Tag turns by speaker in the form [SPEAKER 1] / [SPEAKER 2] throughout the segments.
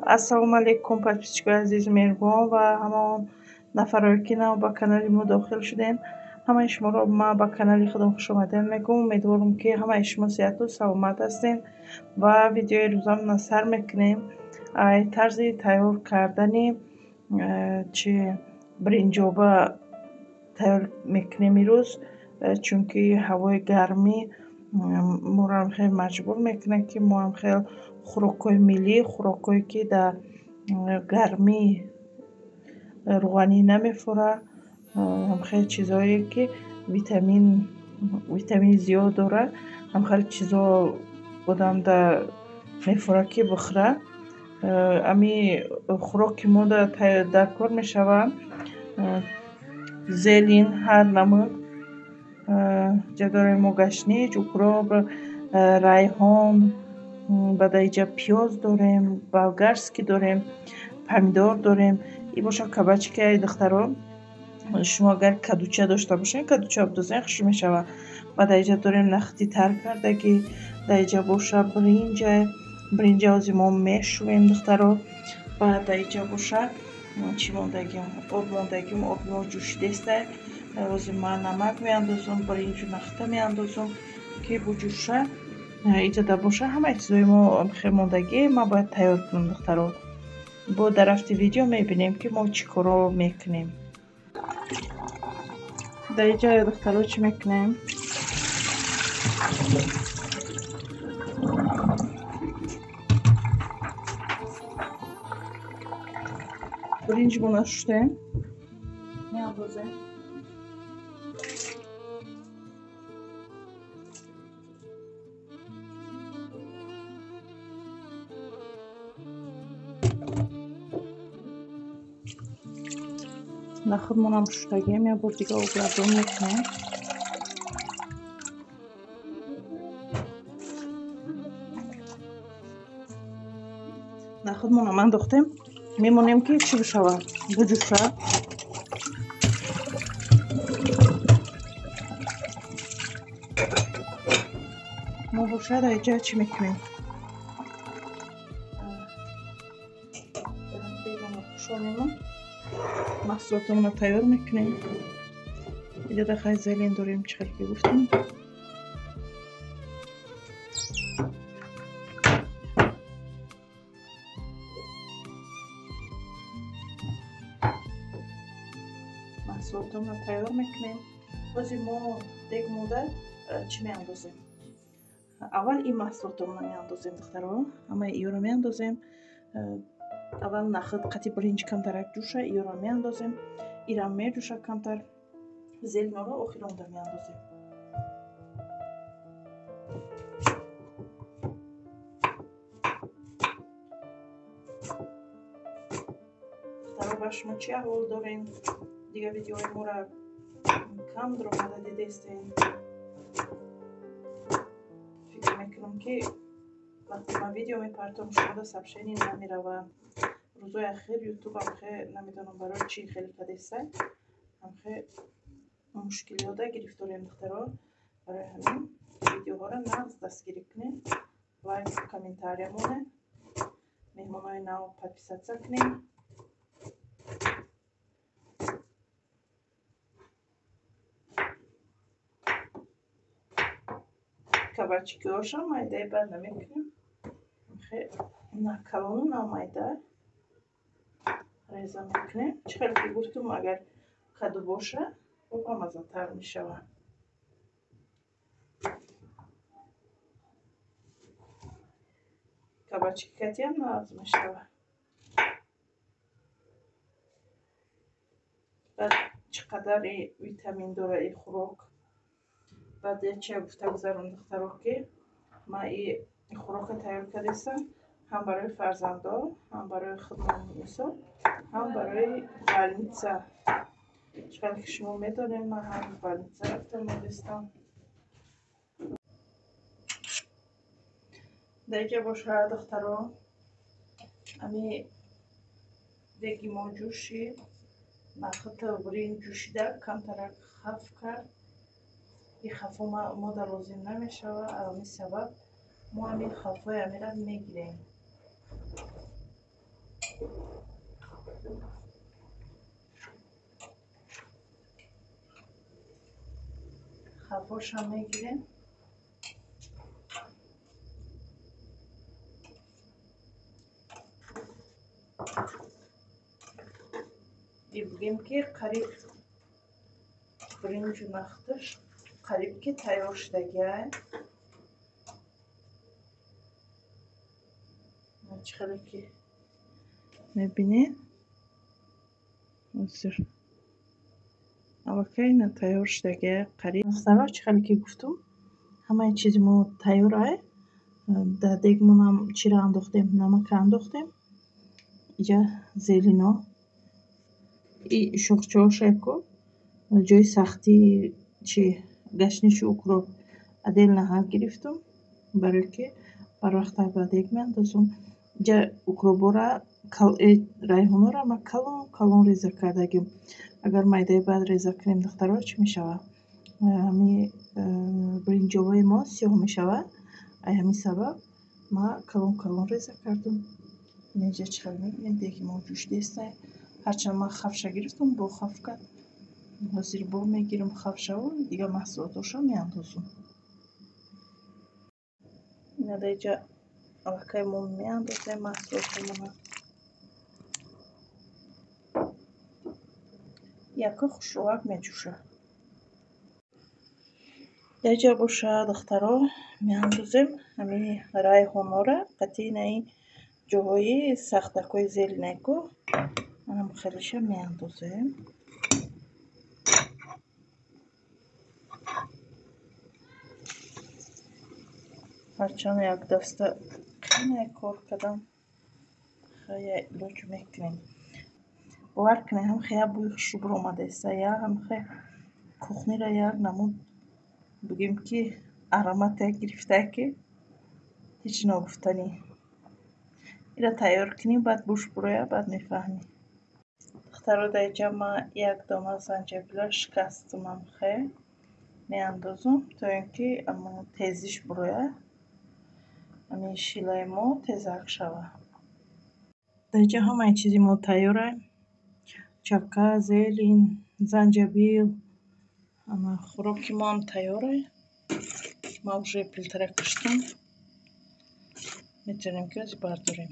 [SPEAKER 1] Ассалому алайкум, подписчикои азизу меҳрубон ва ҳамаон нафарое, ки нав ба канали мо дохил шудем. Ҳамаи шуморо ман ба канали худам хушомадед мегӯям. Умедворам, ки ҳамаи шумо сеҳату саломат ҳастед ва видеои рӯзамона сар мекунем. Ай тарзи тайёр кардани чи биринҷоба тайёр мекунем имрӯз, чунки ҳавои гармӣ моро хеле маҷбур мекунад, ки мо ҳам хеле хӯрокҳои миллӣ, хӯрокҳое, ки дар гармӣ рӯғанӣ намефурад, ҳам хеле чизҳое, ки витамини зиёд дорад, ҳам хеле чизҳо одам мефурад, ки бихӯрад. Ами хӯроки мо дар кор мешавад зелень ҳар намуд, ҷа дорем мо гашнич, укроп, райҳон, баъд иҷа пиёз дорем, болгарский дорем, помидор дорем. И боша кабачки, духтаро. Шумо агар кадуча дошта бошед, кадуча бидозед, хуш мешавад. Баъд иҷа дорем нахти тар кардагӣ, дар иҷа боша биринҷа, биринҷа ҳозир мо мешӯем, духтаро. Баъд дар иҷа боша чӣ мондагим? Об мондагим, оби мо ҷӯшидеста. Ҳозир ман намак меандозам, биринҷу нахта меандозам, ки буҷӯша. Иҷа боша ҳамаи чизҳои мо хел мондагӣ, ман бояд тайёр кунам, духтаро. Бо дар рафти видео мебинем, ки мо чӣ коро мекунем. Дар иҷа, духтаро, чӣ мекунем? Биринҷмона шуштем, меандозем. Нахудмонам шуштагием, як бор дига обгардон мекунем. Нахудмонам андохтем, мемонем, ки чӣ бишавад, буҷӯша. Мо боша дар иҷа чӣ мекунем? Пӯшонему маҳсулотамонро тайёр мекунем. Иҷа дахай зелень дорем, чӣ хел ки гуфтем. Маҳсулотамонро тайёр мекунем. Ҳозир мо дег монда чӣ меандозем? Аввал ин маҳсулотамонро меандозем, духтаро. Ҳамаи иёро меандозем. Аввал нахуд қати биринҷ камтарак ҷӯша, иёро меандозем. Ирам меҷӯша камтар. Зеленьоро охиронда меандозем. Духтаро, ба шумо чӣ аҳвол дорем? Дигар видеои моро кам даромада дидестем. Фикр мекунам, ки вақте ман видео мепартом, шумода сообщение намеравад. Рӯзои ахир ютубам хе намедонам барои чӣ хеле кадеста, ҳамхе мушкилиёда гирифторем, духтаро. Барои ҳамин видеоҳоро нағз дастгирӣ кунем, лайк, комментария монед, меҳмонои нав подписаться кунем. Кабачкиҳошам майдаи бад намекунем, хе на калону, на майда реза мекунем. Чӣ хеле ки гуфтум, агар каду боша, боз маззатар мешавад. Кабачки катиам нағз мешавад. Баъд чӣ қадар витамин дора и хӯрок. Баъд чия гуфта гузарам, духтаро, ки ман и хӯрока тайёр кардастам ҳам барои фарзандо, ҳам барои худмон мисол, ҳам барои больница. Чӣ қадр ки шумо медонед, ман ҳар рӯз больница рафта модистам. Дар иҷа бошад, духтаро, ами деги мо ҷӯшид, нахуд биринҷ ҷӯшида камтарак хаф кард. И хафо мода лозим намешавад, ами сабаб мо ҳамин хафҳои амира мегирем. Хафоша мегирем. И бигем, ки қариб биринҷу нахташ қариб ки тайёр шудагиай. Чӣ хеле ки мебинед, ҳозир аллакай ина тайёр шудагиай қариб. Духтаро, чӣ хеле ки гуфтум, ҳамаи чизи мо тайёрай. Дар дегмонам чиро андохтем? Намака андохтем. Иҷа зелено и шохчаҳошае-ку, ҷои сахтии чи гашнишу укроп отдельно ҳа гирифтум, барое ки барвақттар ба дег меандозум. Иҷа укробора, райҳонора ма калон калон реза кардагим. Агар майдаи баъд реза кунем, духтаро, чӣ мешавад? Ҳами биринҷоваи мо сиёҳ мешавад. Ай ҳамин сабаб ма калон калон реза кардум. Инҷа чӣ хел мебинед, деги мо ҷӯшидестай. Ҳарчанд ман хавша гирифтум, бо хавка ҳозир бо мегирам хавшаву дигар маҳсулотошро меандозум. Ина дар инҷа аллакай мо меандозем маҳсулотомона. Яка хушрӯак меҷӯшад. Дар инҷа боша, духтаро, меандозем ҳамин райҳонора қатъи инаи ҷоҳои сахтакҳои зелинайку, анам хелиша меандозем. Ҳарчанд як даста қинай кор кардам, хая илоҷ мекунем. Бовар кунед, ҳам хея бӯи хушрӯ биромадаиста, як ҳам хе кухнира як намуд, бигем ки, аромате гирифтае, ки ҳеҷ ногуфтанӣ. Ира тайёр кунӣ, баъд бӯш бурояд, баъд мефаҳмӣ. Духтаро, дар инҷа ман як дона занҷабила шикастумам, хе меандозум, то ин ки тезиш бурояд, ҳамин шилаи мо тезак шавад. Дар инҷа ҳамаи чизи мо тайёрай: чака, зелень, занҷабил. Ана хӯроки моам тайёрай. Ма уже плитара киштум, метавонем ки ҳозир бардорем.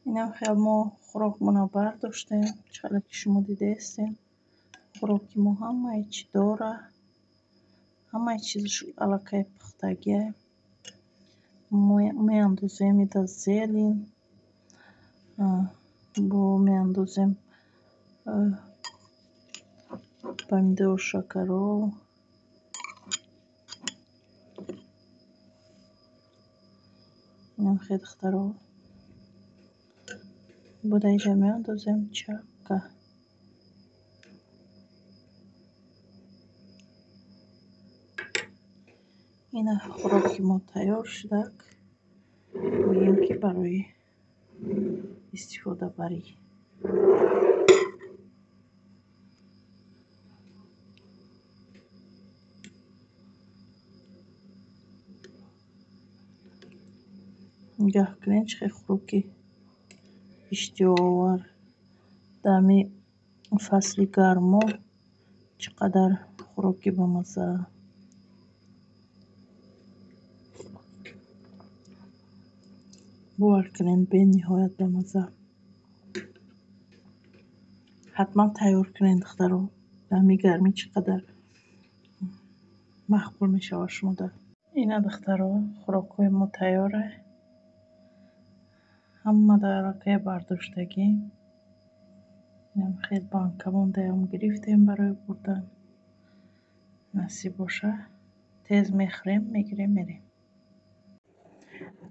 [SPEAKER 1] Инам хел мо хӯрокмонро бардоштем. Чӣ хеле ки шумо дидаестем, хӯроки мо ҳамаи чӣ дора, ҳамаи чизаш аллакай пухтагиай. Меандозем ида зелень, бо меандозем помидор, шакаро. Инам хел, духтаро, бо дар инҷа меандозем чака. Ина хӯроки мо тайёр шудак, гӯем ки барои истифодабарӣ. Нигаҳ кунед, чӣ хел хӯроки иштиҳоовар. Дар ҳамин фасли гармо чӣ қадар хӯроки бамазза. Бовар кунед, бениҳоят бамазза. Ҳатман тайёр кунед, духтаро. Дар ҳамин гармӣ чӣ қадар маъқул мешавад шумода. Ина, духтаро, хӯрокҳои мо тайёрай. Ҳама дар аллакай бардоштагӣ. Инам хел банка мондаам гирифтем барои бурдан. Насиб боша, тез мехӯрем, мегирем, мерем.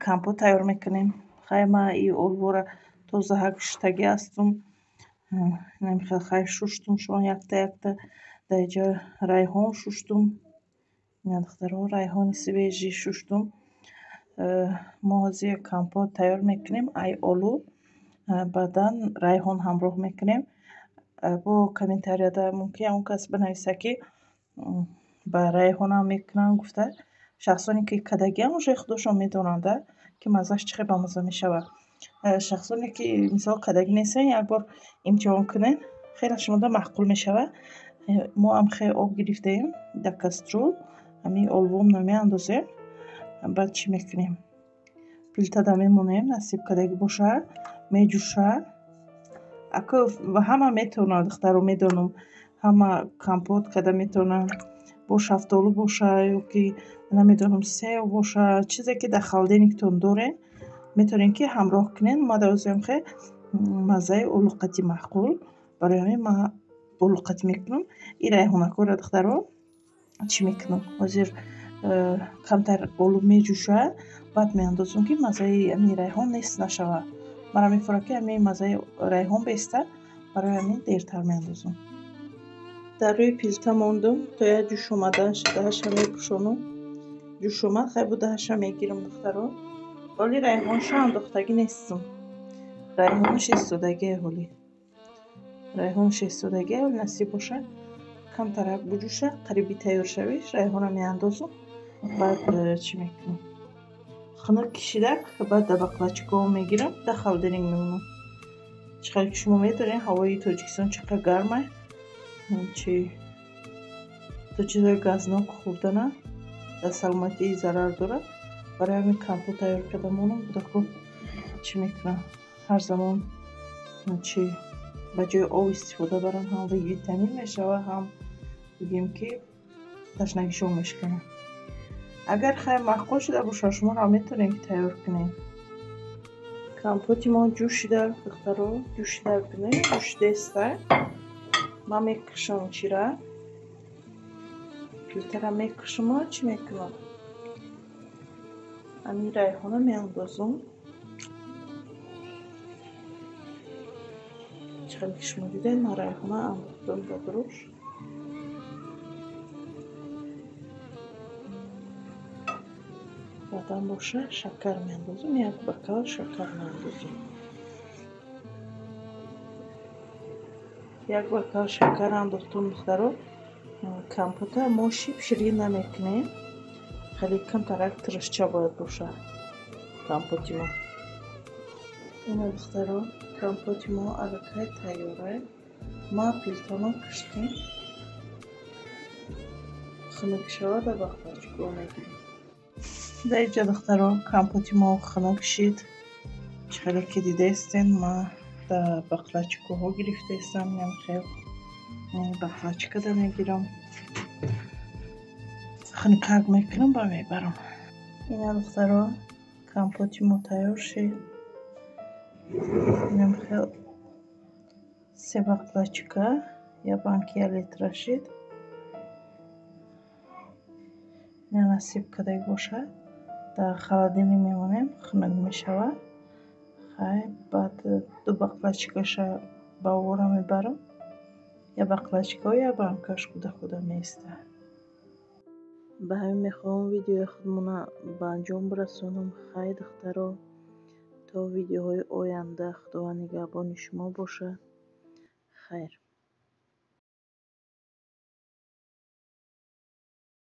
[SPEAKER 1] Компот тайёр мекунем. Хай, ма и олвора тозаҳак шуштагӣ ҳастум. Инам хел хай шуштум шон якта якта. Дар инҷа райҳон шуштум. Ина, духтаро, райҳони свежий шуштум. Мо ҳозир компот тайёр мекунем ай олу, баъдан райҳон ҳамроҳ мекунем. Бо комментарияда мумкин он кас бинависа, ки ба райҳонам мекунам гуфта. Шахсоне ки кардагиам, уже худошон медонанд, ки маззаш чӣ хел бамазза мешавад. Шахсоне ки мисол кадаги нестанд, як бор имтиҳон кунед, хеле шумода маъқул мешавад. Мо ҳам хеле об гирифтаем дар кастрюл, ҳамин олвомро меандозем. Баъд чӣ мекунем? Плитада мемонем, насиб кадаги боша, меҷӯша. Ако ҳама метавонад, духтаро медонам, ҳама компот када метавонад, бо шафтолу боша ё ки намедонам сев боша, чизе ки дар холодильниктон доред, метавонед ки ҳамроҳ кунед. Ма дар озиам хеле маззаи олуқати маъқул, барои ҳамин ман олуқатӣ мекунам. И райҳонакҳоро, духтаро, чӣ мекунам? Ҳозир камтар олу меҷӯша, баъд меандозам, ки маззаи ҳамин райҳон нест нашавад. Мара мефурад, ки ҳамин маззаи райҳон беста, барои ҳамин дертар меандозам. Дар рӯи плита мондум то як ҷӯш омадааш, даҳаша мепӯшонам. Ҷӯш омад, хай бу даҳаша мегирам, духтаро. Ҳоли райҳонша андохтагӣ нестам. Райҳонаш истодагие ҳоли. Райҳонаш истодагие, ҳоли насиб боша, камтарак буҷӯша, қариби тайёр шавиш, райҳонро меандозам. Баъд чӣ мекунам? Хунук кишидак, баъд дар баклачкаҳо мегирам, дар холодильник мемонам. Чӣ қадр ки шумо медонед, ҳавои Тоҷикистон чӣ қадр гармай, чи то чизҳои газнок хӯрдана дар саломатӣ зарар дорад. Барои ҳамин компот тайёр карда монам, кӯдако чӣ мекунанд? Ҳар замон чи ба ҷои об истифода баранд, ҳам витамин мешавад, ҳам бигем ки ташнагишон мешиканад. Агар хайр маъқул шуда бошад, шуморо метавонед ки тайёр кунед. Компоти мо ҷӯшида, духтаро, ҷӯшида бинед, ҷӯшидаеста. Ман мекушам чира, плитара мекушам, чӣ мекунам? Ҳамин райҳона меандозам. Чӣ қадр ки шумо дидед, ман райҳона андохтам дар дуруш. Баъдан боша шакар меандозам, як бокал шакар меандозам. Як бокал шакар андохтам, духтаро. Компота мо шиб ширин намекунем, хеле камтарак тиршча бояд бошад компоти мо. Ина, духтаро, компоти мо аллакай тайёра. Ма плитамо куштем, хунук шавад, дар баклачкаҳо мегирем. Дар инҷа, духтаро, компоти мо хунук шид. Чӣ хеле ки дидаистен, ма дар баклачкаҳо гирифтаистам. Инам хел баклачкада мегирам, хунукак мекунам ба мебарам. Ина, духтаро, компоти мо тайёр шид. Инам хел се баклачка, я банки я литра шид. Ина насиб кадаг бошад, дар холодильник мемонем, хунук мешавад. Хай баъд ду баклачкаша ба овора мебарам, я баклачкао, я банкаш худа меистад. Ба ҳамин мехоҳам видеои худмона ба анҷом бирасонам. Хай, духтаро, то видеоҳои оянда Худованд нигаҳбони шумо бошад. Хайр.